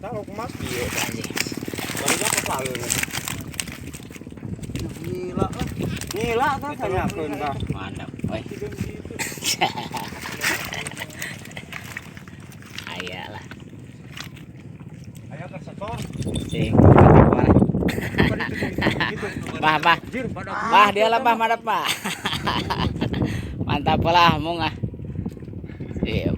Tahu mas piye? Baru apa palu. Gila lah. Gila tuh tanyakeun ka. Mantap, oi. Aya lah. Aya ka setor. Sing. Bah, bah. Bah, dia lah bah, madap bah. Mantap lah mung ah. Siap.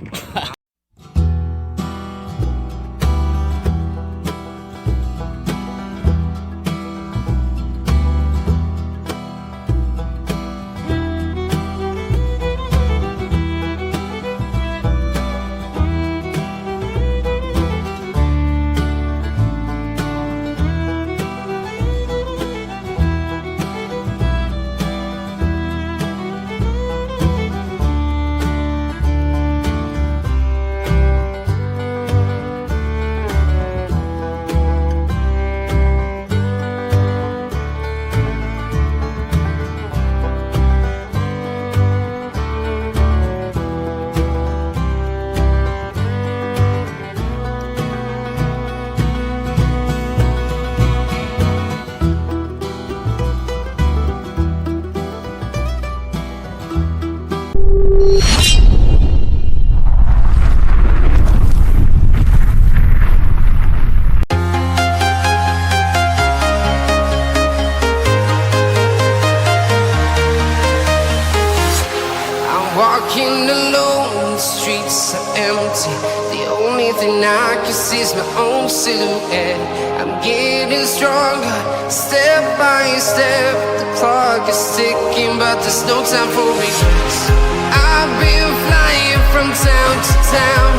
I'm walking alone, the streets are empty. The only thing I can see is my own silhouette. I'm getting stronger, step by step. The clock is ticking, but there's no time for regrets. I've been flying from town to town,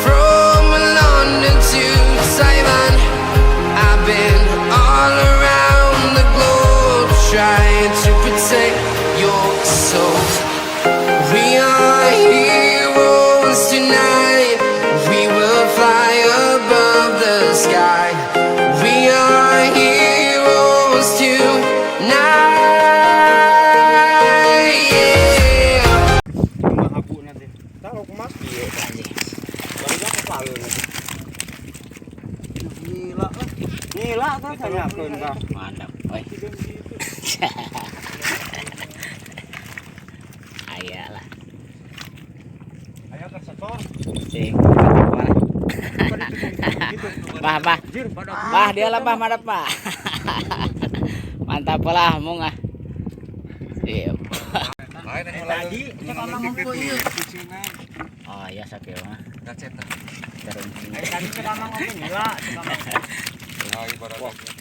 from London to Taiwan. I've been all around the globe trying to protect your soul. We are heroes tonight. We will fly above the sky. We are heroes tonight. Yeah. Mahabu nanti. Tahu mas piye? Baru apa palu. Gila lah. Gila tuh tanyakeun ka. Mantap, oi. Aya lah. Aya ka setor. Sing. Bah, bah. Bah, dia lah bah, madap bah. Mantap lah mung ah. Siap. Tadi Oh iya sakieu mah. Tadi cek amang oge gila, cek amang.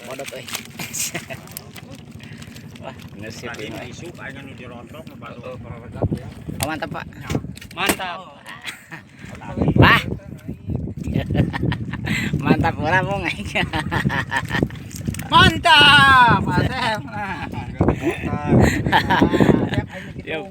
Modot euy. Wah, ngesip Tadi ini. isuk aing nu dirontok nu baru. Oh, mantap, Pak. Mantap. Bah. Mantap ora mung. Mantap, Asep. Yuk.